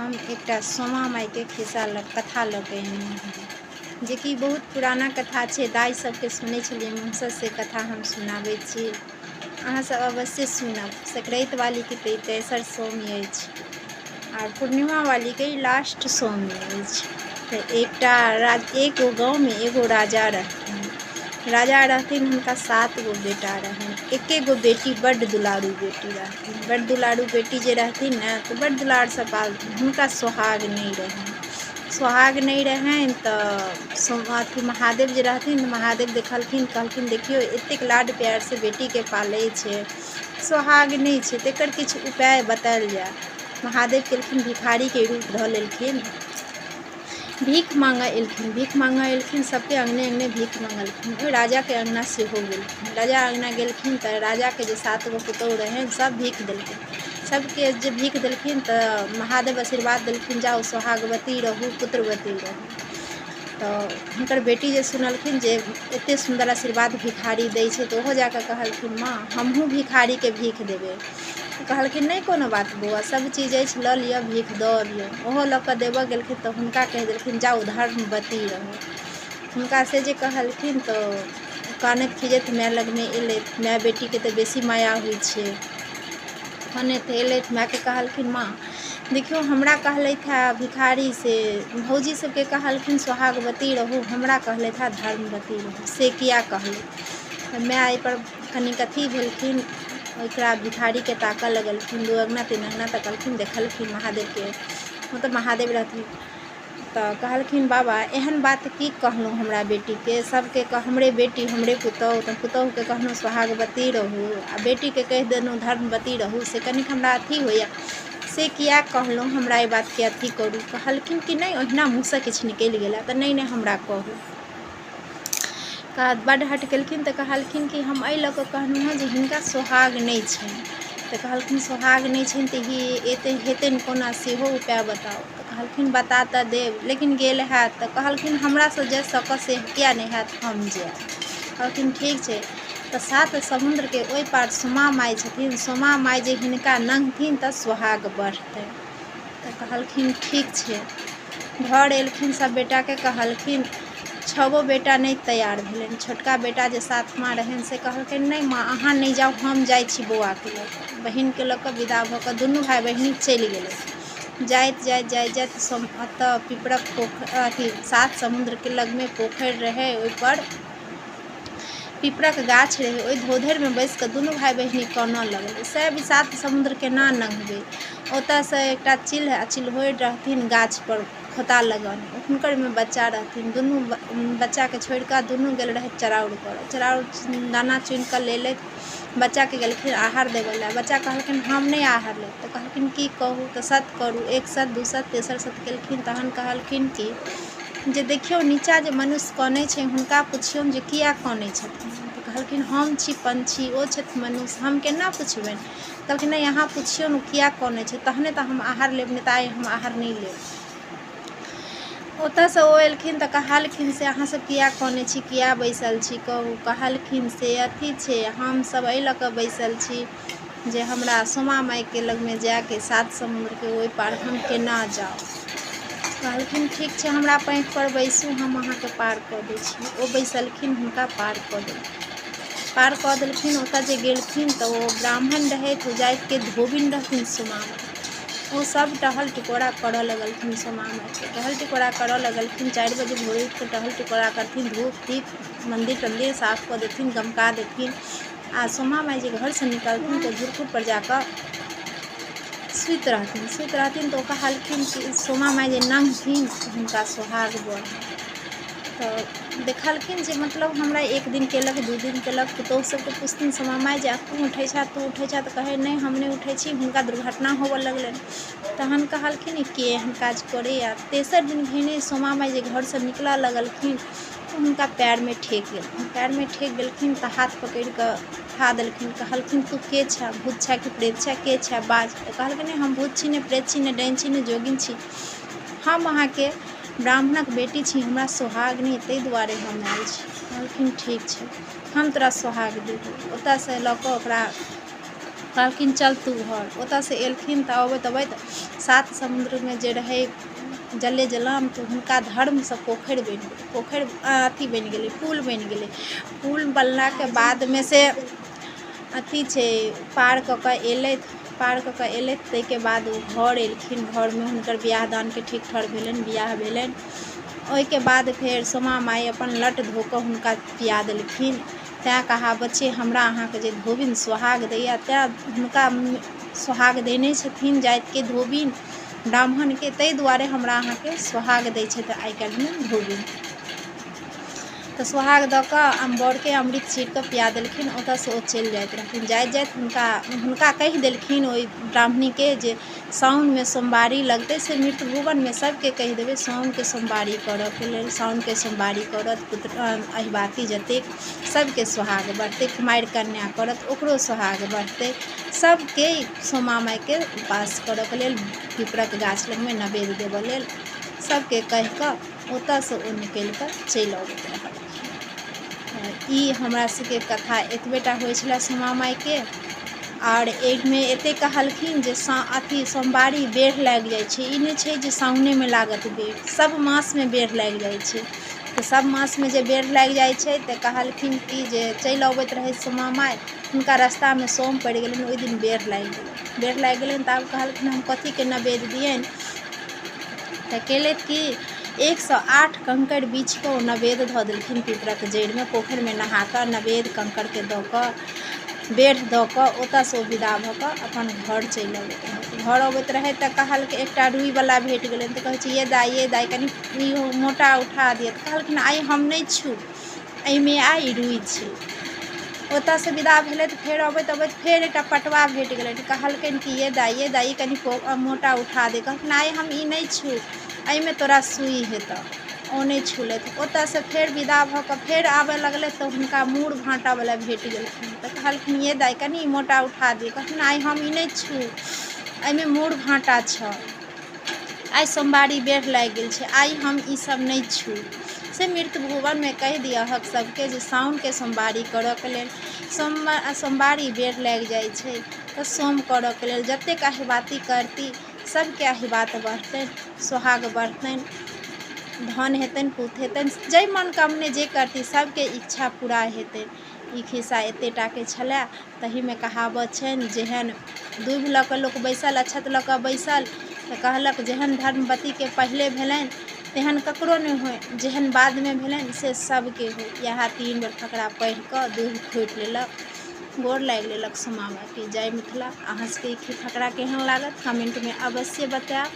हम एकटा सोमा माइके खिस्सा लऽ कथा लऽ कऽ एलहुँ हेँ, जेकि बहुत पुराना कथा छै। दाइ सभके सुनै छलियै मुँहसँ, से कथा हम सुनाबै छी। अहाँसभ अवश्य सुनब। सकरातिवालीके तऽ ई तेसर सोम अछि आर पूर्णिमावालीके ई लास्ट सोम अछि। तऽ एकटा एगो गाँवमे एगो राजा रहथिन। राजा रहथिन, हुनका सात गो बेटा रहनि। एके गो बेटी, बड्ड दुलारू बेटी रहथिन। बड्ड दुलारू बेटी जे रहथिन ने, तऽ बड्ड दुलारसँ पालथिन। हुनका सोहाग नहि रहनि। सोहाग नहि रहनि तऽ अथी महादेव जे रहथिन, महादेव देखलखिन, कहलखिन, देखियौ, एतेक लाड प्यारसँ बेटीके पालै छै, सोहाग नहि छै, तऽ एकर किछु उपाय बतायल जाय। महादेव केलखिन, भिखारीके रूप धऽ लेलखिन। भीख माँगऽ एलखिन। भीख माँगऽ एलखिन, सभके अङ्गने अङ्गने भीख मङ्गलखिन। ओहि राजाके अङ्गना सेहो गेलखिन। राजा अङ्गना गेलखिन तऽ राजाके जे सात गो पुतोहु रहनि, सभ भीख देलखिन। सभके जे भीख देलखिन तऽ महादेव आशीर्वाद देलखिन, जाउ, सोहागवती रहू, पुत्रवती रहू। तऽ हुनकर बेटी जे सुनलखिन जे एतेक सुन्दर आशीर्वाद भिखारी दै छै, तऽ ओहो जा कऽ कहलखिन, माँ, हमहूँ भिखारीके भीख देबै। कहलखिन, नहि कोनो बात बौआ, सभ चीज अछि, लऽ लिअ, भीख दऽ अबियौ। ओहो लऽ कऽ देबऽ गेलखिन तऽ हुनका कहि देलखिन, जाउ, धर्मवती रहू। हुनका से जे कहलखिन तऽ कानैत खीजैत माय लगमे एलथि। माय बेटीके तऽ बेसी माया होइ छै। कनैत एलथि, मायके कहलखिन, माँ, देखियौ, हमरा कहलथि हे भिखारी से भौजी सभके कहलखिन सोहागवती रहू, हमरा कहलथि हे धर्मवती रहू, से किया कहलथि? तऽ माय एहिपर कनिक अथी भेलखिन। ओकरा भिखारीके ताकऽ लगलखिन। दू अङ्गना तीन अङ्गना तकलखिन, देखलखिन महादेवके, मतलब महादेव रहथिन। तऽ कहलखिन, बाबा, एहन बात की कहलहुँ हमरा बेटीके? सभके हमरे बेटी, हमरे पुतोहु, तऽ पुतोहुके कहलहुँ सोहागवती रहू आ बेटीके कहि देलहुँ धर्मवती रहू, से कनिक हमरा अथी होइए, से किया कहलहुँ? हमरा एहि बातके अथी करू। कहलखिन कि नहि, ओहिना मुँहसँ किछु निकलि गेलै। तऽ नहि नहि, हमरा कहू। बड्ड हठ केलखिन तऽ कहलखिन कि हम एहि लऽ कऽ कहलहुँ हेँ जे हिनका सोहाग नहि छनि। तऽ कहलखिन, सोहाग नहि छनि तऽ ई एते हेतनि कोना, सेहो उपाय बताउ। तऽ कहलखिन, बता तऽ देब, लेकिन गेल हैत? तऽ कहलखिन, हमरासँ जे सकत से किया नहि हैत, हम जायब। कहलखिन, ठीक छै। तऽ सात समुद्रके ओहि पार सोमा माइ छथिन। सोमा माइ जे हिनका नंघथिन तऽ सोहाग बढ़तनि। तऽ कहलखिन, ठीक छै। घर एलखिन, सभ बेटाके कहलखिन। छओ बेटा नहि तैयार भेलनि। छोटका बेटा जे साथमे रहनि, से कहलखिन, नहि माँ, अहाँ नहि जाउ, हम जाइ छी बौआके लऽ कऽ। बहिनके लऽ कऽ विदा भऽ कऽ दुनू भाय बहिन चलि गेलै। जाइत जाइत जाइत जाइत एतऽ पिपरक पोखरि, अथी सात समुद्रके लगमे पोखरि रहै, ओहिपर पिपरक गाछ रहै। ओहि धोधरिमे बैसि कऽ दुनू भाय बहिनी कानऽ लगलै, से सात समुद्र केना नङ्घबै? ओतयसँ एकटा चिल्ह आ चिल्होरि रहथिन गाछपर खोता लगौने। हुनकर ओहिमे बच्चा रहथिन। दुनू बच्चाके छोड़ि कऽ दुनू गेल रहथि चराउर करऽ। चराउर दाना चुनि कऽ लेलथि। बच्चाके गेलखिन आहार देबय लए। बच्चा कहलखिन, हम नहि आहार लेब। तऽ कहलखिन, की कहू? तऽ सत करू। एक सत, दू सत, तेसर सत केलखिन। तहन कहलखिन कि जे देखियौ, नीचाँ जे मनुष्य कनै छै, हुनका पुछियौन जे किया कनै छथिन। तऽ कहलखिन, हम छी पंछी, ओ छथि मनुष्य, हम केना पुछबनि? कहलखिन, नहि, अहाँ पुछियौ ने किया कनै छै, तहने तऽ हम आहार लेब, नहि तऽ आइ हम आहार नहि लेब। ओतयसँ ओ एलखिन तऽ कहलखिन से अहाँसभ किया कनै छी, किया बैसल छी, कहू। कहलखिन से अथी छै, हमसभ एहि लऽ कऽ बैसल छी जे हमरा सोमा माइके लगमे जायके, सात समुद्रके ओहि पार हम केना जाउ? कहलखिन, ठीक छै, हमरा पाँखिपर बैसू, हम अहाँके पार कऽ दै छी। ओ बैसलखिन, हुनका पार कऽ देलखिन। पार कऽ देलखिन। ओतय जे गेलखिन तऽ ओ ब्राह्मण रहथि, ओ जातिके धोबिन रहथिन सोमा माइ। ओ सभ टहल टिकोरा करऽ लगलखिन। सोमा माइके टहल टिकोरा करऽ लगलखिन। 4 बजे भोरे उठि कऽ टहल टिकोरा करथिन, धूप दीप मन्दिर तन्दिर साफ कऽ देथिन, गमका देथिन। आ सोमा माइ जे घरसँ निकलथिन तऽ धुरखुरपर जा कऽ सुति रहथिन। सुति रहथिन तऽ ओ कहलखिन कि सोमा माइ जे नङ्घथिन तऽ हुनका सोहाग बढ़त। तऽ देखलखिन जे मतलब हमरा एक दिन केलक, दू दिन केलक। पुतहु सबके पुछथिन सोमा माइ जे तू उठै छऽ, तू उठै छऽ? तऽ कहै, नहि, हम नहि उठै छी। हुनका दुर्घटना होबऽ लगलनि। तहन कहलखिन, ई के एहन काज करैए? तेसर दिन भेने सोमा माइ जे घरसँ निकलऽ लगलखिन तऽ हुनका पएरमे ठेक गेलखिन। पएरमे ठेक गेलखिन तऽ हाथ पकड़ि कऽ उठा देलखिन। कहलखिन, तू के छऽ? भूत छऽ कि प्रेत छऽ? के छऽ, बाज। तऽ कहलखिन, नहि, हम भूत छी, नहि प्रेत छी, नहि डाइन छी, नहि जोगिन छी। हम अहाँके ब्राह्मणक बेटी छी। हमरा सोहाग नहि, ताहि दुआरे हम आयल छी। कहलखिन, ठीक छै, हम तोरा सोहाग देबौ। ओतयसँ लऽ कऽ ओकरा कहलखिन चल तू घर। ओतऽसँ एलखिन तऽ अबैत अबैत सात समुद्रमे जे रहै जले जलाम, तऽ हुनका धर्मसँ पोखरि बनि गेलै, पोखरि अथी बनि गेलै, पुल बनि गेलै। पुल बनलाके बादमे से अथी छै, पार कऽ कऽ एलथि। पार कऽ कऽ एलथि, ताहिके बाद ओ घर एलखिन। घरमे हुनकर बियाह दानके ठीक ठाक भेलनि, बियाह भेलनि। ओहिके बाद फेर सामा माइ अपन लट धो कऽ हुनका पिया देलखिन। तैँ कहावत छै, हमरा अहाँके जे धोबिन सोहाग दैए, तैँ हुनका सोहाग देने छथिन जातिके धोबिन ब्राह्मणके, ताहि दुआरे हमरा अहाँके सोहाग दै छथि आइ काल्हिमे धोबिन। तऽ सोहाग दऽ कऽ बरके अमृत छीटि कऽ पिया देलखिन। ओतऽसँ ओ चलि जाइत रहथिन। जाइत जाइत हुनका हुनका कहि देलखिन ओहि ब्राह्मणीके जे साउनमे सोमवारी लगतै से मृतभुवनमे सभके कहि देबै साउनके सोमवारी करऽके लेल। साउनके सोमवारी करत पुत्र अहिबाती जतेक, सभके सोहाग बढ़तै। कुमारि कन्या करत, ओकरो सोहाग बढ़तै। सभके सोमा माइके उपास करऽके लेल, पिपरक गाछ लगमे नवेद देबऽ लेल सभके कहि कऽ ओतऽसँ ओ निकलि कऽ चलि अबैत रहलखिन। ई हमरा सबके कथा एतबे टा होइ छलै सामा माइके। आओर एहिमे एतेक कहलखिन जे अथी सोमवारी बेर लागि जाइ छै, ई नहि छै जे साउनेमे लागत बेर, सब मासमे बेर लागि जाइ छै। तऽ सब मासमे जे बेर लागि जाइ छै, तऽ कहलखिन कि जे चलि अबैत रहै सामा माइ, हुनका रास्तामे सोम पड़ि गेलनि, ओहि दिन बेर लागि गेलनि। बेर लागि गेलनि तऽ आब कहलखिन हम कथीके नवेद दिअनि? तऽ केलथि कि 108 कंकड़ बिछि कऽ ओ नवेद धऽ देलखिन पिपरक जड़िमे। पोखरिमे नहा कऽ नवेद कंकड़के दऽ कऽ, बेर दऽ कऽ, ओतऽसँ ओ विदा भऽ कऽ अपन घर चलि अबैत रहथि। घर अबैत रहै तऽ कहलकै, एकटा रुइवला भेट गेलनि, तऽ कहै छै, ये दाइ, ये दाइ, कनि ई मोटा उठा दिअ। तऽ कहलखिन आइ हम नहि छू, एहिमे आइ रुइ छै। ओतऽसँ विदा भेलथि। फेर अबैत अबैत फेर एकटा पटवा भेट गेलनि। कहलकनि कि ये दाइ, ये दाइ, कनि मोटा उठा दे। कहलखिन आइ हम ई नहि छू, एहिमे तोरा सुइ हेतऽ। ओ नहि छुलथि। ओतऽसँ फेर विदा भऽ कऽ फेर आबऽ लगलथि तऽ हुनका मूर भाँटावला भेट गेलखिन। तऽ कहलखिन ये दाइ, कनि ई मोटा उठा दे। कहलखिन आइ हम ई नहि छू, एहिमे मूर भाँटा छऽ, आइ सोमवारी बेर लागि गेल छै, आइ हम ईसब नहि छू। से मृत भुवनमे कहि दिअहक सबके जे साउनके सोमवारी करऽके लेल, सोमवारी बेर लागि जाइ छै तऽ सोम करऽके लेल जतेक अहिबाती करती सबके अहिबात बढ़तनि, सोहाग बढ़तनि, धन हेतनि, पूत हेतनि, जाहि मनोकामना जे करती सबके इच्छा पूरा हेतनि। ई खिस्सा एतेक टाके छलै। तहीमे कहावत छनि, जेहन दूभि लऽ कऽ लोक बैसल, अक्षत लऽ कऽ बैसल, तऽ कहलक जेहन धर्मवतीके पहिले भेलनि तेहन ककरो नहि होइ, जेहन बादमे भेलनि से सबके होइ। इएह 3 बेर फकरा पढ़ि कऽ दूभि खोँटि लेलक, गोर लागि लेलक सामा माइके। जय मिथिला। अहाँ सबके ई फकरा केहन लागत कमेन्टमे अवश्य बतायब।